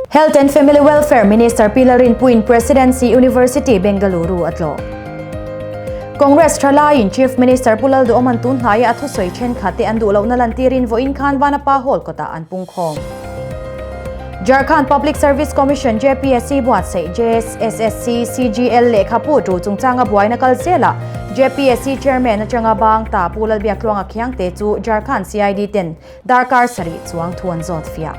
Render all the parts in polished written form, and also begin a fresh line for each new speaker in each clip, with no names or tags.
Health and Family Welfare Minister Pi Lalrinpuiin Presidency University, Bengaluru a tlawh. Congress thalaiin Chief Minister Pu Lalduhawman tun hnaia a thusawi thenkhat te an duh lohna lantirin vawiin khan Vanapa Hall kawtah an pungkhawm. Jharkhand Public Service Commission, JPSC, buatsaih JSSC, CGL lehkhapu tu chungchanga buaina kal zelah JPSC Chairman atanga bang ta Pu Lalbiaktluanga Khiangte chu Jharkhand CID ten darkar sarih chuang thu an zawt fiah.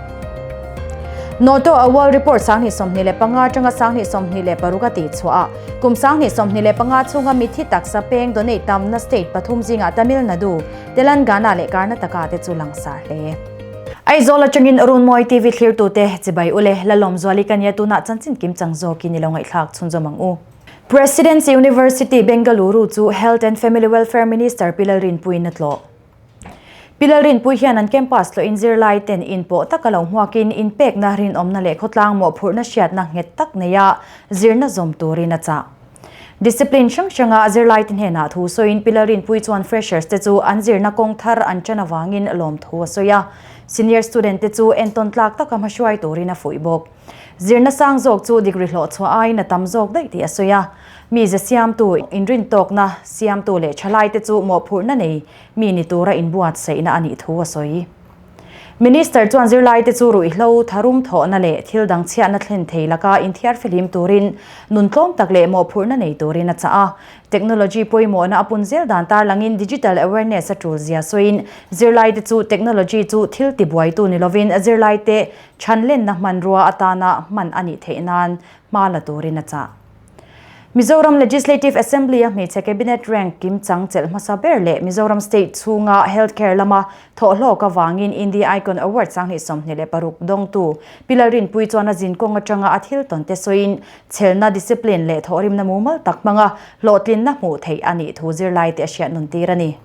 Noto a World Report 2025 atanga 2026 a tihchhuah a, kum 2025 chhunga mithi taksa peng donate tamna state pathum zingah Tamil Nadu, Telangana leh Karnataka te chu langsar hle. Aizawl atangin Runmawi TV thlirtute chibai ule Lalawmzuali ka nia tunah chanchin kim chang zawkin i lo ngaihthlak chhunzawm ang u. Presidency University Bengaluru chu Health and Family Welfare Minister Pi Lalrinpuiin a tlawh. Pi Lalrinpui hian an campus tlawhin zirlai ten inpawh taka lo hmuakin inpekna rinawmna leh khawtlang mawhphurhna hriatna nghet tak neia zirna zawm turin a chah. Discipline hrang hranga zirlaite hnenah thu sawiin Pi Lalrinpuii chuan freshers te chu an zirna kawng thar an ṭan avangin lawmthu a sawi a, senior student te chu entawn tlak taka hmahruai turin a fuih bawk. Zirna sang zawk chu degree hlawh chhuah aiin a tam zawk daih tih a sawi a, mize siamtu, inrintawkna siamtu leh ṭhalaite chu mawhphurhna nei mi ni tura inbuatsaihna a nih thu a sawi. Minister chuan zirlaite chu ruihhlo, tharum thawhna leh thil dang chhiatna thlen thei laka inthiar fihlim turin nun tlawm tak leh mawhphurhna nei turin a chah a. Technology pawimawhna a pun zel dan tarlangin digital awareness a tul zia sawiin zirlaite chu technology chu thil tibuaitu ni lovin zirlaite chhanlenna hmanrua atana hman a nih theih nan hma la turin a chah. Mizoram Legislative Assembly-a hmeichhe Cabinet rank kim chang chelh hmasa ber leh Mizoram State chhunga Health Care lama thawhhlawk avangin India Icon Award 2026 dawngtu Pi Lalrinpuii chuan a zinkawng atanga a thil tawn te sawiin chhelna, discipline leh thawhrimna mumal tak hmanga hlawhtlinna hmuh theih a nih thu zirlaite a hriat nun tir a ni.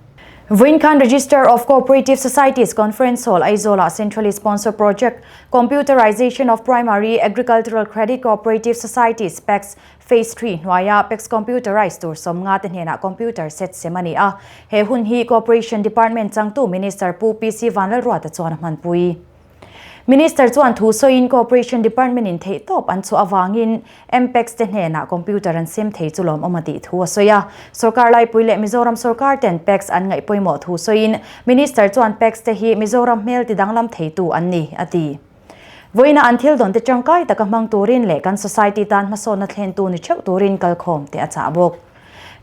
Vawiin khan Register of Cooperative Societies Conference Hall Aizawlah Centrally Sponsored Project Computerization of Primary Agricultural Credit Cooperative Societies, PACS, Phase Three hnuaia PACS computerized tur sawmnga te hnenah computer set sem a ni a. He hun hi Cooperation Department changtu Minister Pu PC Vanlalruata chuan a hmanpui. Minister chuan thu sawiin Cooperation Department in theihtawp an chhuah avangin MPACS te hnenah computer an sem thei chu lawmawm a tih thu a sawi a. Sorkar laipui leh Mizoram sorkar ten PACS an ngaih pawimawh thu sawiin Minister chuan PACS te hi Mizoram hmel ti danglam theitu an ni, a ti. Vawiina an thil dawn te tangkai taka hmang turin leh kan society tan hmasawnna thlentu ni theuh turin kalkhawm te a chah bawk.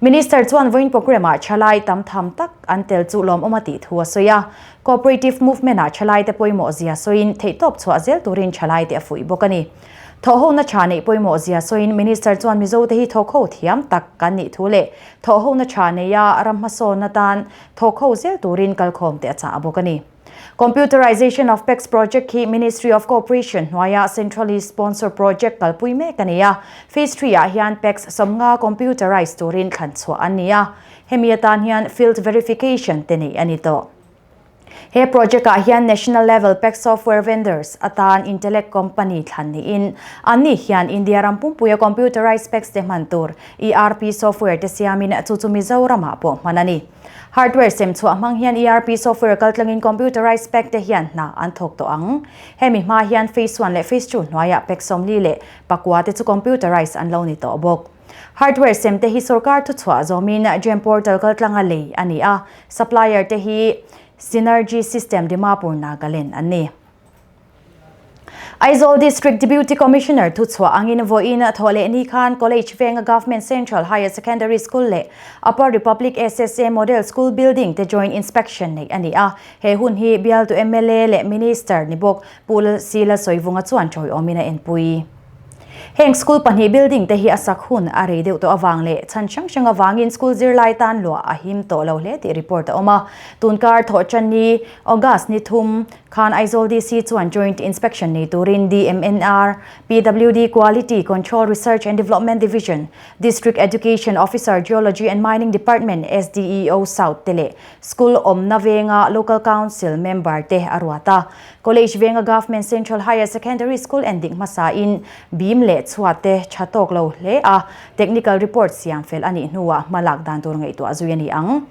Minister chuan vawiin programme ah thalai tam tham tak an tel chu lawmawm a tih thu a sawi a. Cooperative movement ah thalai te pawimawh zia sawiin theihtawp chhuah zel turin thalai te a fuih bawk a ni. Thawhhona tha neih pawimawh zia sawiin Minister chuan Mizo te hi thawkho thiam tak kan nih thu leh thawhhona tha neia ram hmasawn atan thawkho zel turin kalkhawm te a chah bawk a ni. Computerization of PACS project hi Ministry of Cooperation hnuaia centrally sponsored project kalpui mek a ni a. Phase three ah hian PACS sawmnga computerize turin thlan chhuah an ni a. Hemi atan hian field verification te neih a ni tawh. He project ah hian national level PACS software vendors atan Intellect company thlan niin anni hian India ram pumpuia computerized PACS te hman tur ERP software te siamin chu chu Mizoramah pawh hman a ni. Hardware sem chhuah hmang hian ERP software kaltlangin computerized pack te hian hna an thawk tawh ang. Hemi hma hian Phase one leh Phase two hnuaiah pack 44 te chu computerized an lo ni tawh bawk. Hardware sem te hi sorkar thuchhuah zawmin GeM portal kaltlanga lei a ni a, supplier te hi Synergy System Dimapur Nagaland an ni. Aizawl District Deputy Commissioner thuchhuah angin vawiin thawh leh ni khan College venga Government Central Higher Secondary School leh Upper Republic SSA Model School Building te joint inspection neih a ni a. He hun hi bialtu mla leh Minister ni bawk Pu Lalsila Sawivunga chuan tawiawmin a enpui. Heng school pahnih building te hi a sak hun a rei deuh tawh avang leh chhan hrang hrang avangin school zirlai tan luah a him tawh lo hle tih report a awm a. Tunkar thawhṭan ni August ni thum khan Aizawl DC chuan joint inspection nei turin DMNR, PWD Quality Control Research and Development Division, District Education Officer Geology and Mining Department, SDEO South te leh school awmna venga Local Council member te a ruat a. College venga Government Central Higher Secondary School endik hmasain bim leh chhuat te tha tawk lo hle a, technical report siam fel a nih hnuah hma lak dan tur ngaihtuah zui a ni ang.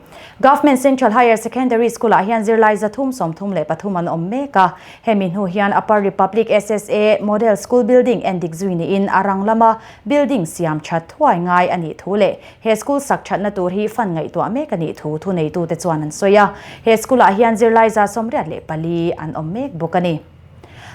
Government Central Higher Secondary School ah hian zirlai 333 an awm mek a, hemi hnu hian Upper Republic SSA Model School Building en dik zui niin a rang lama building siam that thuai ngai a nih thu leh he school sak thatna tur hi fund ngaihtuah mek a nih thu thuneitute chuan an sawi a, he school ah hian zirlai 84 an awm mek bawk a ni.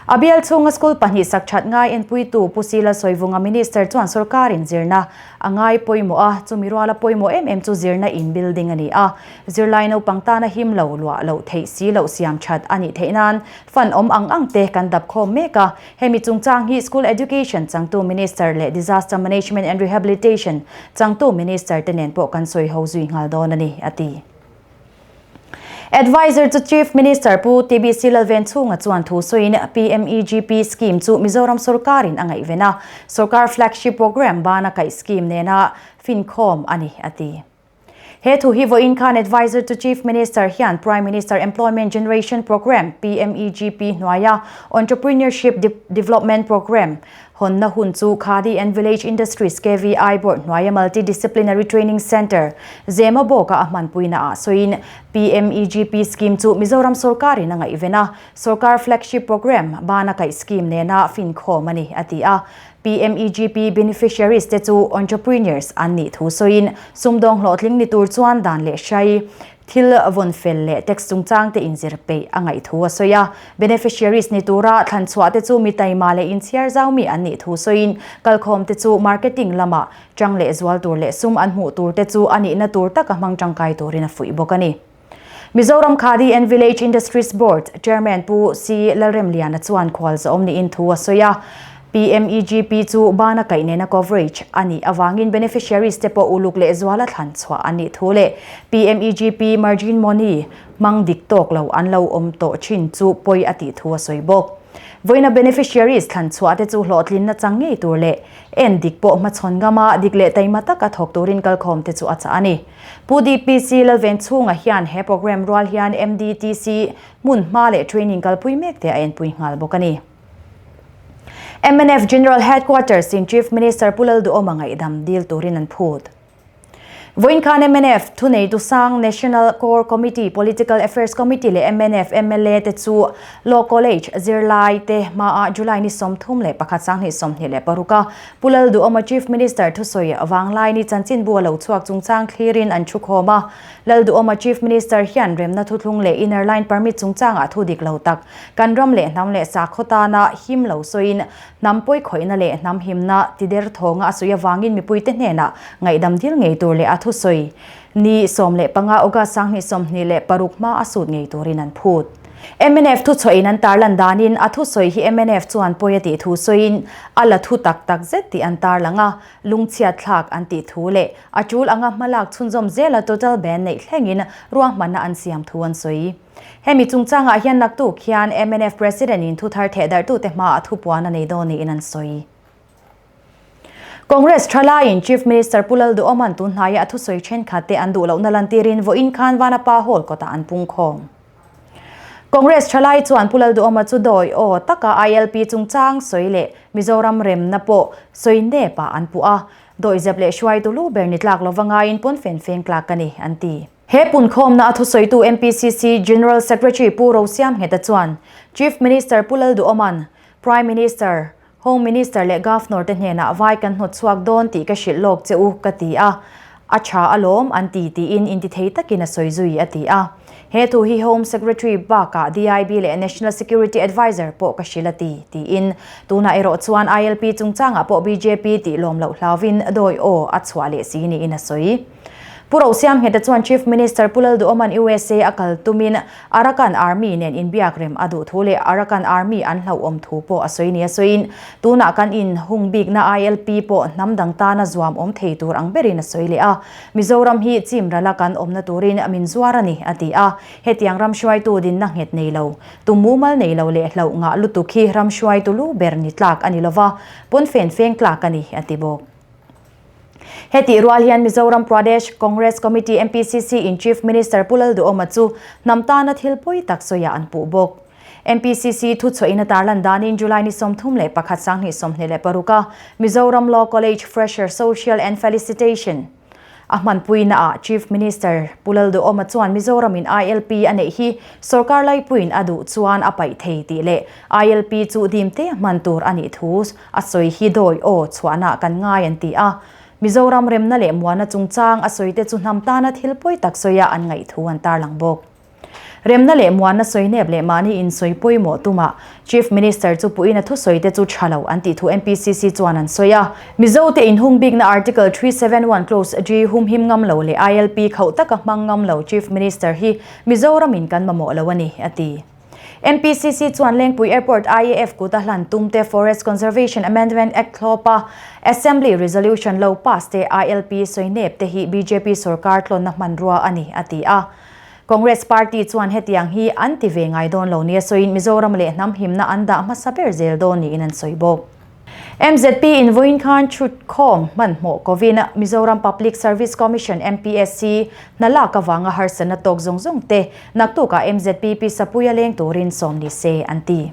A bial chhunga school pahnih sak that ngai enpuitu Pu Sila Sawivunga Minister chuan sorkarin zirna a ngai pawimawh a, chumi ruala pawimawh em em chu zirna in building a ni a, zirlai naupang tana him lo luah loh theih si loh siam that a nih theih nan fund awm ang ang te kan dap khawm mek a, hemi chungchang hi School Education changtu Minister leh Disaster Management and Rehabilitation changtu Minister te nen pawh kan sawi ho zui nghal dawn a ni, a ti. Adviser chu Chief Minister Pu TBC Lalvenchhunga chuan thu sawiin PMEGP scheme chu Mizoram sorkarin a ngaihven a, sorkar flagship programme bana kaih scheme nena finkhawm a ni, a ti. He thu hi vawiin khan Adviser to Chief Minister hian Prime Minister Employment Generation Programme, PMEGP, hnuaia Entrepreneurship Development Programme Hawnna hun chu Khadi and Village Industries, KVI, Board hnuaia Multi-Disciplinary Training Centre, Zemabawk-a a hmanpuina ah sawiin PMEGP scheme chu Mizoram sorkarin a ngaihven a, sorkar flagship programme bana kaih scheme nena finkhawm a ni, a ti a. PMEGP beneficiaries te chu entrepreneurs an nih thu sawiin sumdawng hlawhtling ni tur chuan dan leh hrai Thil vawn fel leh tax chungchang te inzir peih a ngaih thu a sawi a. Beneficiaries ni tura thlan chhuah te chu mi taima leh inchhiar zau mi an nih thu sawiin kalkhawm te chu marketing lamah chang leh zual tur leh sum an hmuh tur te chu a nihna tur taka hmang tangkai turin a fuih bawk a ni. Mizoram Khadi and Village Industries Board Chairman Pu C Lalremliana chuan khualzawm niin thu a sawi a. PMEGP chu bana kaih nena coverage a nih avangin beneficiaries te pawh uluk leh zuala thlan chhuah an nih thu leh PMEGP margin money hmang dik tawk lo an lo awm tawh thin chu pawi a tih thu a sawi bawk. Vawiina beneficiaries thlan chhuah te chu hlawhtlinna chang ngei tur leh en dik pawh hmachhawn ngama dik leh taima taka thawk turin kalkhawm te chu a chah a ni. Pu DPC Lalvenchhunga hian he programme rual hian MDTC hmun hma leh training kalpui mek te a enpui nghal bawk a ni. Mnf General Headquarters in Chief Minister Pu Lalduhoma ngaihdam dil turin an phut. Vawiin khan mnf thuneitu sang National Core Committee, Political Affairs Committee leh mnf mla te chu Law College zirlai te hmaah July ni 31 2026 a Pu Lalduhoma Chief Minister thusawi Vanglaini chanchinbu a lo chhuak chungchang thlirin an thukhawm a. Lalduhoma Chief Minister hian remna thuthlung leh Inner Line Permit chungchangah thu dik lo tak Kan ram leh hnam leh sakhaw tana him lo sawiin hnam pawikhawihna leh hnam himna tider thawnga a sawi avangin mipuite hnenah ngaihdam dil ngei tur leh a thusawi ni 15 August 2026 hma a sut ngei turin an phut. Mnf thuchhuahin an tarlan danin a thusawi hi mnf chuan pawi a tih thu sawiin a la thu tak tak zet tih an tarlang a, lungchhiat thlak an tih thu leh a tul anga hmalak chhunzawm zela total ban neih thlengin ruahmanna an siam thu an sawi. Hemi chungchangah hian naktuk hian mnf President in thuthar thehdarhtute hmaah thupuan a nei dawn niin an sawi. Congress thalaiin Chief Minister Pu Lalduhawma'n tun hnaia a thusawi thenkhat te an duh lohna lantirin vawiin khan Vanapa Hall kawtah an pungkhawm. Congress thalai chuan Pu Lalduhawma chu dawi aw taka ILP chungchang sawi leh Mizoram remna pawh sawi nepah an puh a, dawihzep leh hruaitu lu ber ni tlak lova ngaiin pawnfen feng tlak ka ni, an ti. He punkhawmna a thusawitu MPCC General Secretary Pu Rosiamngheta chuan Chief Minister Pu Lalduhawma'n Prime Minister, Home Minister leh Governor te hnenah vai kan hnawt chhuak dawn tih ka hrilh lawk che u ka ti a, a tha alawm an ti tiin intithei takin a sawi zui a ti a. He thu hi Home Secretary bakah DIB leh National Security Adviser pawh ka hrilh a ti, tiin tunah erawh chuan ILP chungchangah pawh bjp tih lawm loh hlauvin dawi aw a chhuah leh si niin a sawi. Pu Rosiamngheta chuan Chief Minister Pu Lalduhawma'n USA a kal tumin Arakan Army nen inbiak rem a duh thu leh Arakan Army an hlauhawm thu pawh a sawi nia sawiin tunah kan inhung bikna ILP pawh hnam dang tana zuam awm thei tur ang berin a sawi leh a, Mizoram hi chim rala kan awmna turin min zuar a ni, a ti a. Hetiang ram hruaitu dinna nghet nei lo, tum mumal nei lo leh hlauh ngah lutuk hi ram hruaitu lu ber ni tlak a ni lova, pawnfen feng tlak a ni, a ti bawk. Hetih rual hian Mizoram Pradesh Congress Committee, MPCC, in Chief Minister Pu Lalduhoma chu hnam tana thil pawi tak sawiah an puh bawk. MPCC thuchhuahin a tarlan danin July ni 31 2026 a Mizoram Law College Fresher Social and Felicitation a hmanpuina ah Chief Minister Pu Lalduhoma chuan Mizoram in ILP a neih hi sorkar laipuiin a duh chuan a paih thei tih leh ILP chu dimte a hman tur a nih thu a sawi hi dawi aw chhuahna kan ngai an ti a. Mizoram remna leh muana chungchang a sawite chu hnam tana thil pawi tak sawia an ngaih thu an tarlang bawk. Remna leh muanna sawi nep leh mahni insawi pawimawh tumah Chief Minister chu puiin a thusawite chu tha lo an tih thu MPCC chuan an sawi a. Mizote inhung bikna Article 371 Clause G humhim ngam lo leh ILP khauh taka hmang ngam lo Chief Minister hi Mizoramin kan mamawh lo a ni, a ti. MPCC chuan Lengpui Airport IAF kuta hlan tumte Forest Conservation Amendment Act thlawpa Assembly Resolution lo pass te ILP sawi nep te hi bjp sorkar tlawnna hmanrua a ni, a ti a. Congress party chuan hetiang hi an ti ve ngai dawn lo nia sawiin Mizoram leh hnam himna an dah hmasa ber zel dawn niin an sawi bawk. MZP in vawiin khan chhutkhawm hmanhmawh kovin Mizoram Public Service Commission, MPSC, hna lak avanga harsatna tawk zawng zawng te naktukah MZP pisa puia leng turin sawm ni se an ti.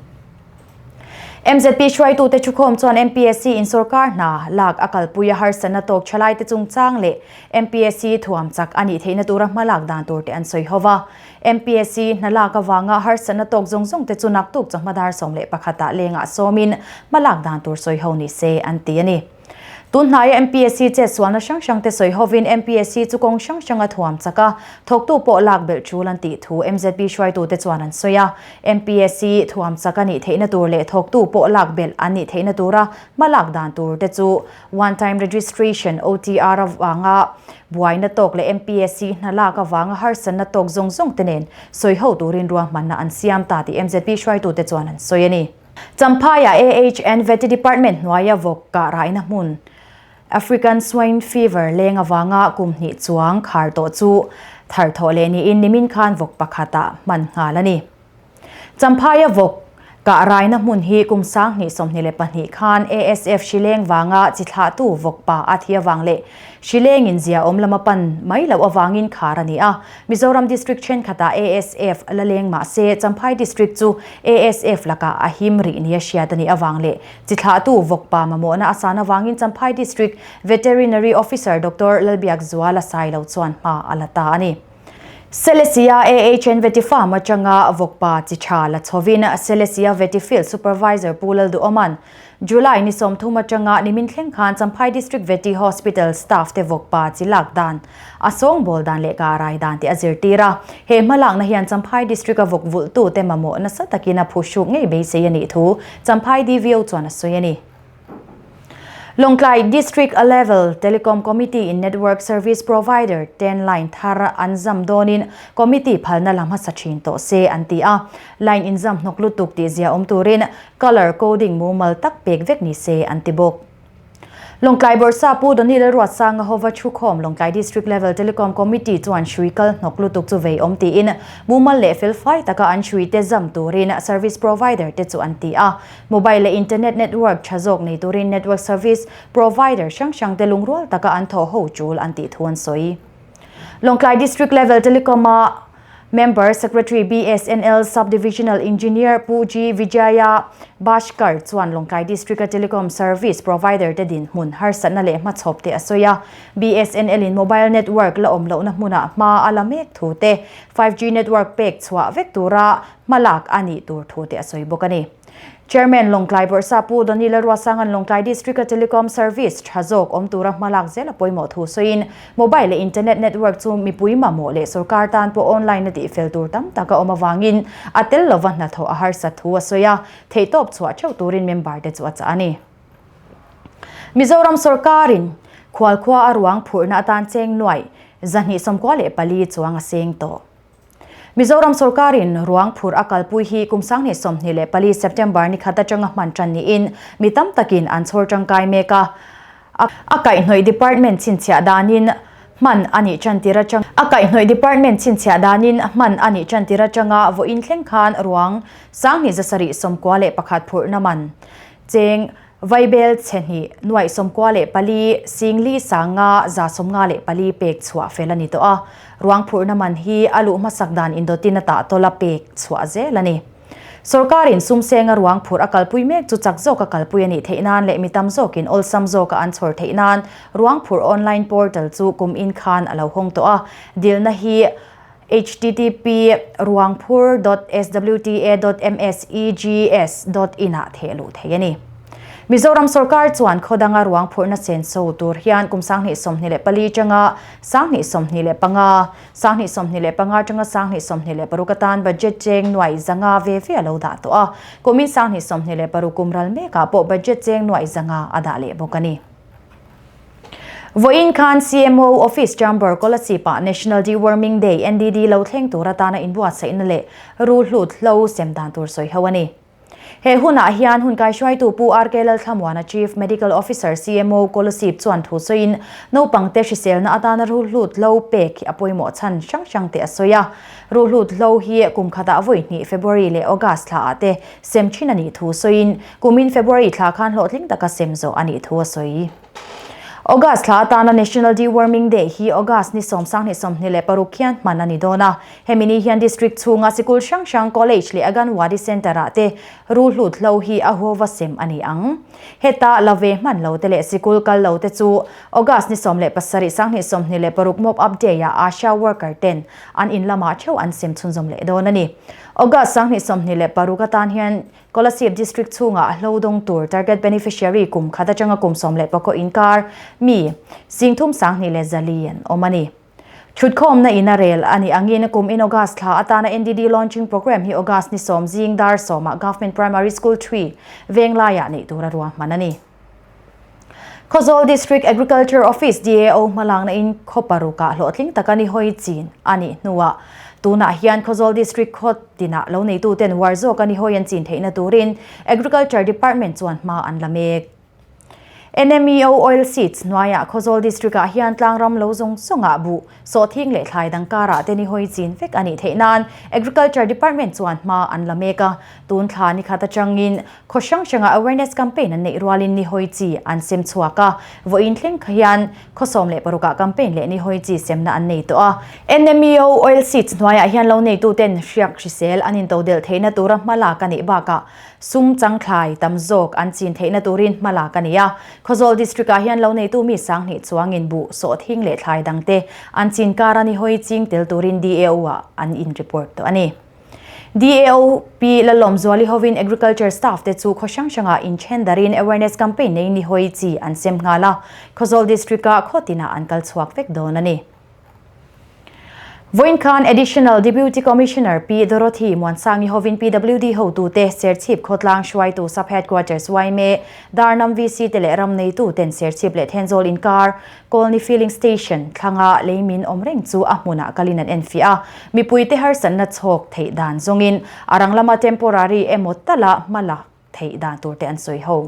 MZP hruaitute thukhawm chuan MPSC in sorkar hna lak a kalpui a harsatna tawk thalaite chungchang leh MPSC thuam chak a nih theihna tura hmalak dan tur te an sawi ho va. MPSC hna lak avanga harsatna tawk zawng zawng te chu naktuk chawhma dar 11 ah lengah sawmin hmalak dan tur sawi ho ni se an ti a ni. Tun hnaia MPSC chetsualna hrang hrang te sawi hovin MPSC chu kawng hrang hranga thuam chak a, thawktu pawh lak belh tul an tih thu MZP hruaitute chuan an sawi a. MPSC thuam chak a nih theihna tur leh thawktu pawh lak belh an nih theihna tura hma lak dan tur te chu One Time Registration, OTR, avanga buaina tawk leh MPSC hna lak avanga harsatna tawk zawng zawng te nen sawi ho turin ruahmanna an siam ta tih MZP hruaitute chuan an sawi a ni. Champhaiah AHN Vety Department hnuaia vawk kah raina hmun African Swine Fever leng avanga kum hnih chuang khar tawh chu thar thawh leh niin nimin khan vawk pakhatah hman nghal a ni. Champhaia vawk kah raina hmun hi kum 2022 khan ASF hrileng vanga chi thlahtu vawk pa a thi avang leh hrileng in zia awm lama pan mai loh avangin khar a ni a. Mizoram District thenkhatah ASF la leng mah se Champhai District chu ASF lakah a him rih nia hriat a nih avang leh chi thlahtu vawkpa mamawhna a san avangin Champhai District Veterinary Officer Doctor Lalbiakzuala Sailo chuan hma a la ta a ni. Selesia AHN Vety Farm atanga vawkpa chi tha la chhovin Selesia Vety Field Supervisor Pu Lalduhawma'n July ni 30 atanga nimin thleng khan Champhai District Vety Hospital staff te vawkpa chi lak dan, a sawngbawl dan leh kah rai dan tih a zirtir a. He hmalakna hian Champhai District a vawk vulhtute mamawh nasa takin a phuhruk ngei beisei a nih thu Champhai DVO chuan a sawi a ni. Lawngtlai District A Level Telecom Committee in Network Service Provider ten line thar an zam dawnin Committee phalna la hmasa thin tawh se an ti a. Line inzam hnawk lutuk tih zia awm turin Colour coding mumal tak pek vek ni se an ti bawk. Lawngtlai Bawrhsa Pu Donny Lalruatsanga hova thukhawm Lawngtlai District Level Telecom Committee chuan hrui kal hnawk lutuk chu vei awm tiin mumal leh felfai taka an hrui te zam turin service provider te chu an ti a. Mobile leh internet network tha zawk nei turin network service provider hrang hrang te lungrual taka an thawh ho tul an tih thu an sawi. Lawngtlai District Level Telecom a Member Secretary BSNL Sub-Divisional Engineer Pu G Vijaya Bhaskar chuan Lawngtlai District-a Telecom Service Provider te dinhmun harsatna leh hmachhawp te a sawi a. BSNL in mobile network la awm lohna hmunah hma a la mek thu te, 5G network pek chhuah vek tura hmalak a nih tur thu te a sawi bawk a ni. Chairman Lawngtlai Bawrhsa Pu Donny Lalruasanga'n Lawngtlai District-a Telecom Service tha zawk awm tura hmalak zel a pawimawh thu sawiin, Mobile leh Internet network chu mipui mamawh leh sorkar tan pawh online-a tihfel tur tam tak a awm avangin a tel lova hnathawh a harsat thu a sawi a, theihtawp chhuah theuh turin member te chu a chah a ni. Mizoram sorkarin khualkhua a ruang phurhna atan cheng nuaih 294 chuang a seng tawh. Mizoram sorkarin ruang phurh a kalpui hi kum 2024 September ni khat atanga hman tan niin mi tam takin an chhawr tangkai mek a. A kaihhnawih department chhinchhiah danin hman a nih tan tir atang A kaihhnawih department chhinchhiah danin hman a nih tan tir atanga vawiin thleng khan ruang 2791 phurhna man cheng Vaibel chhe hnih, nuaih 94, singli sanga 154 pek chhuah fel a ni tawh a. Ruang phurhna man hi a luh hmasak dan indawtin a tah tawla pek chhuah zel a ni. Sorkarin sum senga ruang phurh a kalpui mek chu chak zawka kalpui a nih theih nan leh mi tam zawkin awlsam zawka an chhawr theih nan ruang phurh online portal chu kum in khan a lo hawng tawh a. Dilna hi http ruangphur dot swta dot msegs dot in ah theh luh theih a ni. Mizoram sorkar chuan khaw danga ruang phurhna senso tur hian kum 2024 tanga 2025, 2025 atanga 2026 atan budget cheng nuaih zanga ve ve a lo dah tawh a, kumin 2026 kum ral mekah pawh budget cheng nuaih zanga a dah leh bawk a ni. Vawiin khan CMO Office Chamber Kolasib-ah National Deworming Day, NDD, lo thleng tur atana inbuatsaihna leh ruhlut hlo sem dan tur sawi ho a ni. He hunah hian hun kaihruaitu Pu RK Lalthlamuana Chief Medical Officer, CMO, Kolasib chuan thu sawiin naupangte hriselna atana ruhlut hlo pek hi a pawimawh chhan hrang hrang te a sawi a. Ruhlut hlo hi kum khatah vawi hnih February leh August thlaah te sem thin a nih thu sawiin kumin February thla khan hlawhtling taka sem zawh a nih thu a sawi. August thla atana National Deworming Day hi August ni 26 hian hman a ni dawn a. Hemi ni hian District chhunga sikul hrang hrang, College leh Anganwadi Centre ah te ruhlut hlo hi a huava sem a ni ang. Heta la ve hman lo te leh sikul kal lo te chu August ni 17 2026 Mop Up Day ah Asha Worker ten an in lamah theuh an sem chhunzawm leh dawn a ni. August 26 atan hian Kolasib District chhungah hlo dawng tur target beneficiary kum khat atanga kum 14 inkar mi 32 400 an awm a ni. Thutkhawmna in a rel a nih angin kum in August thla atana NDD launching programme hi August ni sawm zing dar sawmah Government Primary School 3 Venglaiah neih tur a ruahman a ni. Khawzawl District Agriculture Office, DAO, hmalakna in khaw parukah hlawhtling taka ni hawi chin a nih hnuah tunah hian Khawzawl District khaw tinah lo neituten uar zawka ni hawi an chin theihna turin Agriculture Department chuan hma an la mek. NMEO Oil Seeds hnuaiah Khawzawl District-ah hian tlangram lo zawng zawngah buh, sawhthing leh thlai dang karah te ni hawi chin vek a nih theih nan Agriculture Department chuan hma an la mek a. Tun thla ni khat atangin khaw hrang hrangah awareness campaign an neih rualin ni hawi chi an sem chhuak a, vawiin thleng kha hian khaw 16 ah campaign leh ni hawi chi semna an nei tawh a. NMEO Oil Seeds hnuaiah hian lo neituten hriak hrisel an intodelh theihna tura hma lak a nih bakah sum changthlai tam zawk an chin theihna turin hma lak a ni a. Khawzawl District ah hian lo neitu mi 2000 chuangin buh, sawhthing leh thlai dangte an chin kara ni hawi ching tel turin DAO ah an in report tawh a ni. DAO Pi Lalawmzuali hovin Agriculture staff te chu khaw hrang hrangah inthen darin awareness campaign nei ni hawi chi an sem nghal a, Khawzawl District ah khaw tinah an kal chhuak vek dawn a ni. Vawiin khan Additional Deputy Commissioner Pi Dorothy Muansangi hovin PWD hotute Serchhip khawtlang hruaitu Sub Headquarters yma Darnam VC te leh ram neitu ten Serchhip leh Thenzawl inkar Kawlni Filling Station thlanga leimin awm reng chu a hmunah kalin an enfiah a, mipuite harsatna chhawk theih dan zawngin a rang lama temporary emaw tala hma la theih dan tur te an sawi ho.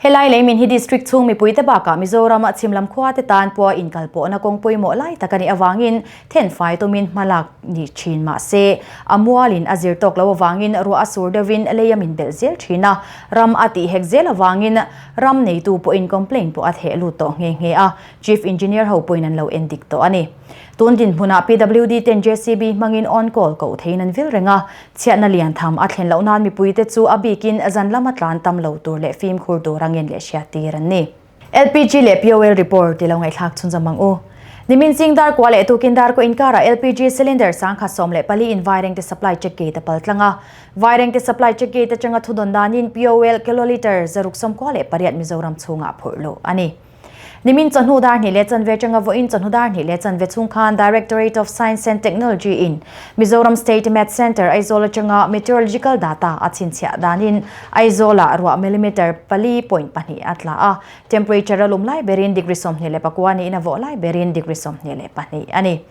Helai leimin hi District chhung mipuite bakah Mizoram a chhimlam khua te tan pawha inkalpawhna kawng pawimawh lai tak a nih avangin thenfai tumin hma lak ni thin mah se a mualin a zir tawk lo avangin ruah a sur deuhin lei a min belh zel thin a, ram a tih hek zel avangin Ram neitu pawhin complaint pawh a theh lut tawh nghe nghe a, Chief Engineer ho pawhin an lo en dik tawh a ni. Tun dinhmunah PWD ten JCB hmangin on call koh theiin an vil reng a, chhiatna lian tham a thlen loh nan mipuite chu a bikin zan lama tlan tam lo tur leh fimkhur tur a ngen leh hriat tir an ni. LPG leh POL report ti lo ngaihthlak chhunzawm ang u. Nimin zing dar kua leh tukin dar kaw inkarah LPG cylinder 1014 in Vairengte supply check gate a pal tlang a, Vairengte supply check gate atanga thudawn danin POL kilolitre 698 Mizoram chhungah phurh luh a ni. Nimin chawhnu dar hnih leh chanve atanga vawiin chawhnu dar hnih leh chanve chhung khan Directorate of Science and Technology in Mizoram State Met Centre Aizawl atanga meteorological data a chhinchhiah danin Aizawlah ruah millimetre 4.2 a tla a, temperature a lum lai berin degree 29 niin a vawh lai berin degree 22 a ni.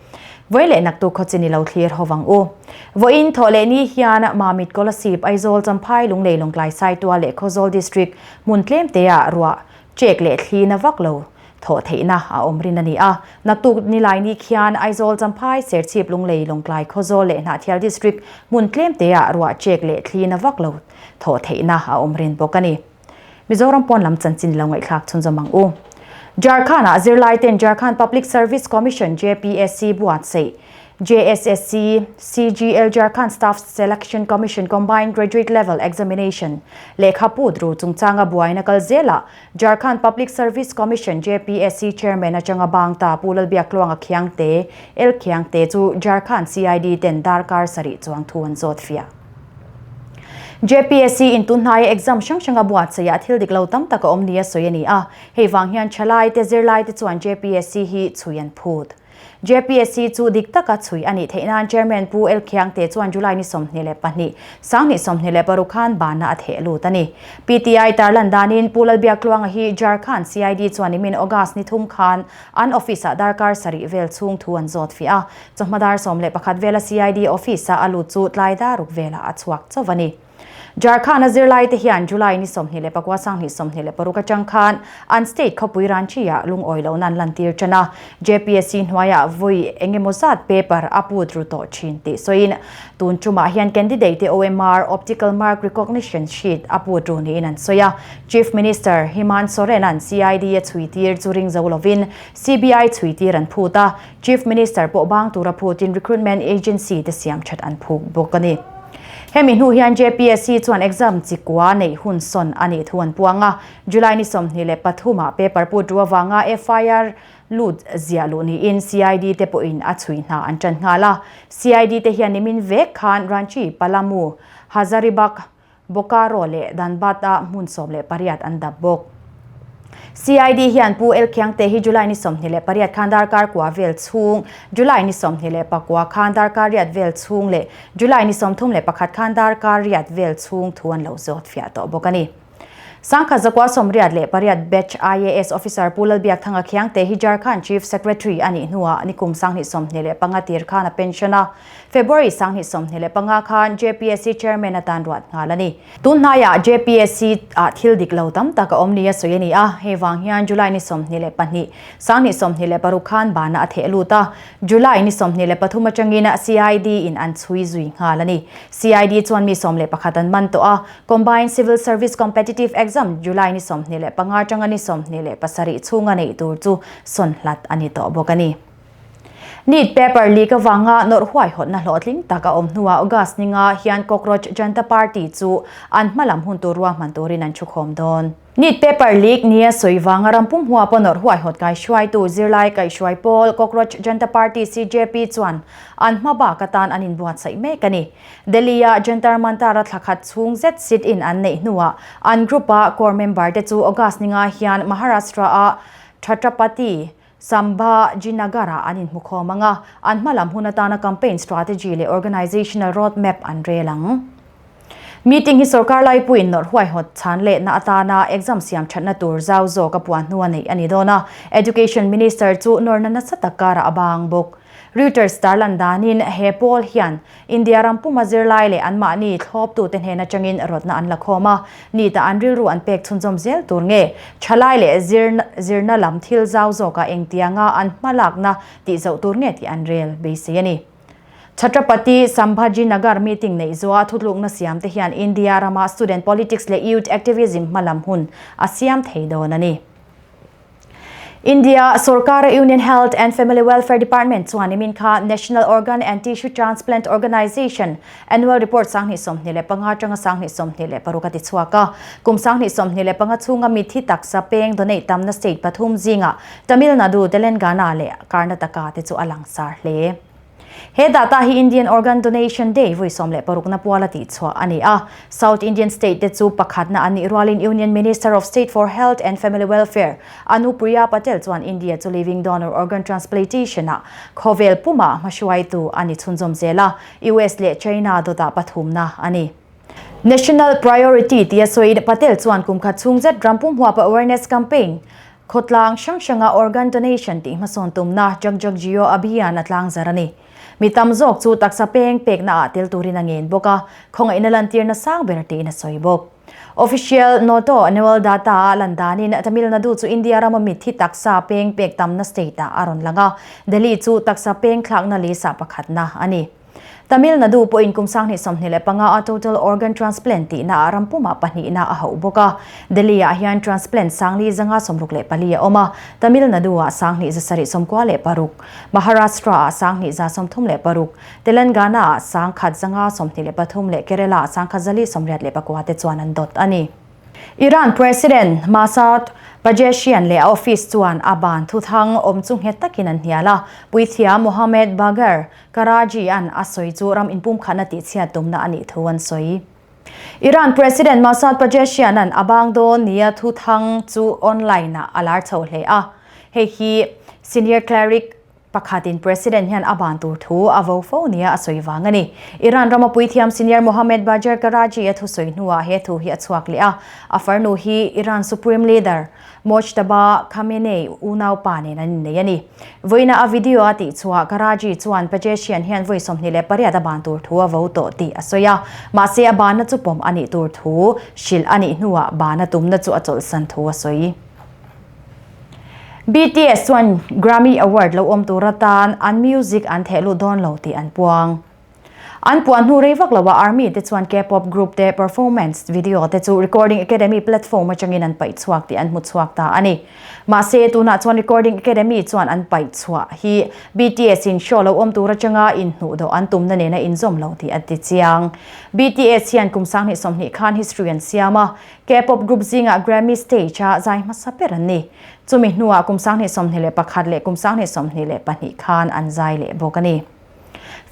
Vawi leh naktu khaw chin i lo thlir ho vang u. Vawiin thawh leh ni hian Mamit, Kolasib, Aizawl, Champhai, Lunglei, Lawngtlai, Saitual leh Khawzawl District hmun tlem te ah ruah chek leh thli na vak lo thawh theihna a awm rin a ni a. Naktuk nilai ni khian Aizawl, Champhai, Serchhip, Lunglei, Lawngtlai, Khawzawl leh Hnahthial District hmun tlem te ah ruah chek leh thli na vak lo thawh theihna a awm rin bawk a ni. Mizoram pawn lam chanchin lo ngaihthlak chhunzawm ang u. Jharkhand-ah zirlai ten Jharkhand Public Service Commission, JPSC, buatsaih. JSSC, CGL Jharkhand Staff Selection Commission Combined Graduate Level Examination, lehkha put ru chungchanga buaina kal zelah Jharkhand Public Service Commission, JPSC, Chairman atanga bang ta Pu Lalbiaktluanga Khiangte, L Khiangte, chu Jharkhand CID ten darkar sarih chuang thu an zawt fiah. JPSC in tunhnaia exam hrang hranga buatsaihah thil dik lo tam tak a awm nia sawi a ni a, hei vang hian thalaite zirlaite chuan JPSC hi chhui an phut. JPSC chu dik taka chhui a nih theih nan Chairman Pu L Khiangte chuan July ni 22, 2026 khan bana a theh lut a ni. PTI tarlan danin Pu Lalbiaktluanga hi Jharkhand CID chuan nimin August ni thum khan an office-ah darkar sarih vel chhung thu an zawt fiah a, chawhma dar 11 vela CID office-a a lut chu tlai daruk velah a chhuak chauh a ni. Jharkhand-a zirlaite hian July ni 29 2026 atang khan an state khawpui Ranchi-ah lungawi lohna an lantir tan a, JPSC hnuaiah vawi eng emaw zat paper a put ru tawh thin tih sawiin tun tumah hian candidate-te OMR, Optical Mark Recognition Sheet, a put ru niin an sawi a. Chief Minister Hemant Soren-a'n CID a chhuitir chu ring zo lovin CBI chhuitir an phut a, Chief Minister pawh bang tura phutin recruitment agency te siam that an phuk bawk a ni. Hemi hnu hian JPSC chuan exam chi kua neih hun sawn a nih thu an puang a, July ni 23 ah paper put ru avanga FIR lut ziah luh niin CID te pawhin a chhui hna an tan nghal a. CID te hian nimin vek khan Ranchi, Palamu, Hazaribagh, Bokaro leh Dhanbad ah hmun 18 an dap bawk. CID hian Pu El Khiangte hi July ni 28 khan darkar kua vel chhung, July ni 29 khan darkar riat vel chhung leh July ni 31 khan darkar riat vel chhung thu an lo zawt fiah tawh bawk a ni. 1988 batch IAS officer Pu Lalbiakthanga Khiangte hi Jharkhand Chief Secretary a nih hnuah nikum 2025 tir khan a pension a. February 2025 khan JPSC Chairman atan ruat nghal a ni. Tun hnaiah JPSC ah thil dik lo tam tak a awm nia sawi a ni a, hei vang hian July ni 22, 2026 khan bana a theh lut a, July ni 23 atangin CID in an chhui zui nghal a ni. CID chuan mi 11 an man tawh a, Combined Civil Service Competitive Exam July ni 25 atanga ni 27 chhunga neih tur chu sawn hlat a ni tawh bawk a ni. NEET paper leak avanga nawrh huaihawtna hlawhtling tak a awm hnuah August ni nga hian Cockroach Janta Party chu an hmalam hun tur ruahman turin an thukhawm dawn. NEET paper leak nia sawi vanga rampum hua pawh nawrh huaihawt kaihruaitu zirlai kaihhruai pawl Cockroach Janta Party, CJP, chuan an hma bak atan an inbuatsaih mek a ni. Delhi-a Jantar Mantar-a thla khat chhung zet sit-in an neih hnuah an group-a core member te chu August ni nga hian Maharashtra-a Chhatrapati Sambhajinagar-ah an inhmukhawm ang a, an hmalam hun atana campaign strategy leh organisational road map an rel ang. Meeting hi sorkar laipuiin nawrh huaihawt chhan lehna atana exam siam thatna tur zau zawk a puan hnua neih a ni dawn a, Education Minister chu nawrna nasa tak karah a bang bawk. Reuters tarlan danin he pawl hian India ram puma zirlai leh anmahni thlawptute hnen atangin rawtna an la khawm a, nita an rilru an pek chhunzawm zel tur nge thalai leh zirna lam thil zau zawkah engtianga an hmalakna tih zoh tur nge tih an rel beisei a ni. Chhatrapati Sambhajinagar meeting neih zuah thutlukna siam te hian India rama student politics leh youth activism hmalam hun a siam thei dawn a ni. India sorkara Union Health and Family Welfare Department chuan nimin kha National Organ and Tissue Transplant Organisation annual report 2025 atanga 2026 a ti chhuak a. Kum 2025 chhunga mithi taksa peng donate tamna state pathum zingah Tamil Nadu, Telangana leh Karnataka te chu a langsar hle. He data hi Indian Organ Donation Day vawi 16 na puala tihchhuah a ni a. South Indian state te chu pakhatna an nih rualin Union Minister of State for Health and Family Welfare Anupriya Patel chuan India chu living donor organ transplantation-ah khawvel pumah hmahruaitu a ni chhunzawm zel a, US leh China dawtah pathumna a ni. National Priority tia sawiin Patel chuan kum khat chhung zet ram pum huapa awareness campaign Khawtlang hrang hranga organ donation tih hmasawn tumna Jag Jag Jio Abhiyan a tlang zar a ni. Mi tam zawk chu taksa peng pekna ah tel turin a ngen bawk a, khawngaihna lantirna sang ber tiin a sawi bawk. Official Noto annual data a lan danin Tamil Nadu chu India rama mitthi taksa peng pek tamna state ah a rawn lang a, Delhi chu taksa peng thlakna lisa pakhatna a ni. Tamil Nadu pawhin kum 2025 a total organ transplant tihna ah ram pumah pahnihna a hauh bawk a. Delhi ah hian transplant 4,064 a awm a, Tamil Nadu ah 2796, Maharashtra ah 2136, Telangana ah 1123 leh Kerala ah 1484 te chuan an dawt a ni. Iran President Masoud Pezeshkian leh a office chuan a ban thuthang awm chu nghet takin an hnial a, puithiam Mohammad Bagher Karaji-a'n a sawi chu ram inpumkhatna tihchhiat tumna a nih thu an sawi. Iran President Masoud Pezeshkian-a'n a bang dawn nia thuthang chu online-ah a lar chho hle a, hei hi senior cleric Pakhatin President hian a ban tur thu a vo fo nia a sawi vang a ni. Iran rama puithiam senior Mohammad Bagher Karaji a thusawi hnuah he thu hi a chhuak leh a, a farnu hi Iran Supreme Leader Mojtaba Khamenei unaupa nen an innei a ni. Vawiina a video a tihchhuah Karaji chuan Pezeshkian hian vawi 28 a ban tur thu a vo tawh tih a sawi a, mahse a banna chu pawm a nih tur thu hrilh a nih hnuah bana tumna chu a chawlhsan thu a sawi. BTS chuan Grammy Award lo awm tur atan an music an theh lut dawn lo tih an puang. An puan hnu rei vak loah Army te chuan K-pop group te performance video te chu Recording Academy platform atangin an paih chhuak tih an hmu chhuak ta a ni. Mahse, tunah chuan Recording Academy chuan an paih chhuah hi BTS in show lo awm tur atanga inhnuh dawh an tumna nena inzawm lo tih a ti chiang. BTS hian kum 2020 khan history an siam a, K-pop group zingah Grammy stage-a zai hmasa ber an ni. Chumi hnuah kum 2021 leh kum 2022 khan an zai leh bawk a ni.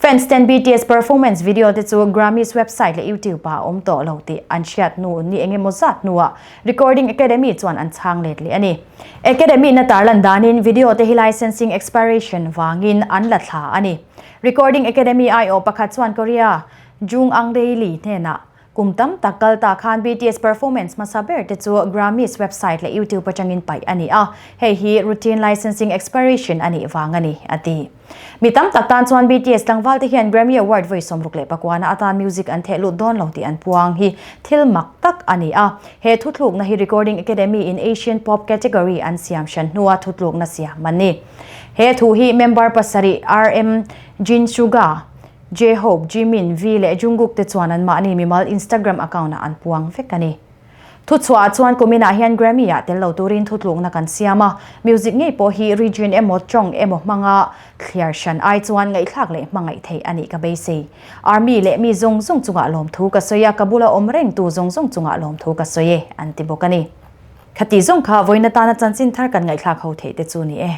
Fans ten BTS performance video te chu Grammys website leh YouTube-ah a awm tawh lo tih an hriat hnu ni eng emaw zat hnuah Recording Academy chuan an chhang let leh a ni. Academy-na tarlan danin video te hi licensing expiration vangin an la thla a ni. Recording Academy aiawh pakhat chuan Korea Jung-ang Daily hnenah Kum tam tak kal ta khan BTS performance hmasa ber te chu Grammys website leh YouTube atangin paih a ni a, hei hi routine licensing expiration a nih vang a ni, a ti. Mi tam tak tan chuan BTS tlangval te hian Grammy Award vawi 69 na atan music an theh lut dawn lo tih an puang hi thil mak tak a ni a, he thutlukna hi Recording Academy in Asian Pop category an siam hran hnua thutlukna siam a ni. He thu hi member pasarih RM Jin Suga, J-Hope, Jimin, V leh Jungkook te chuan anmahni mimal Instagram account-ah an puang vek a ni. Thuchhuahah chuan kuminah hian Grammy-ah tel lo turin thutlukna kan siam a, music ngei pawh hi region emaw tawng emaw hmanga thliar hran ai chuan ngaihthlak leh hmangaih theih a nih ka beisei. Army leh mi zawng zawng chungah lawmthu ka sawi a, ka bula awm rengtu zawng zawng chungah lawmthu ka sawi e, an ti bawk a ni. Khati zawng kha vawiin atana chanchin thar kan ngaihthlak ho theih te chu ni e.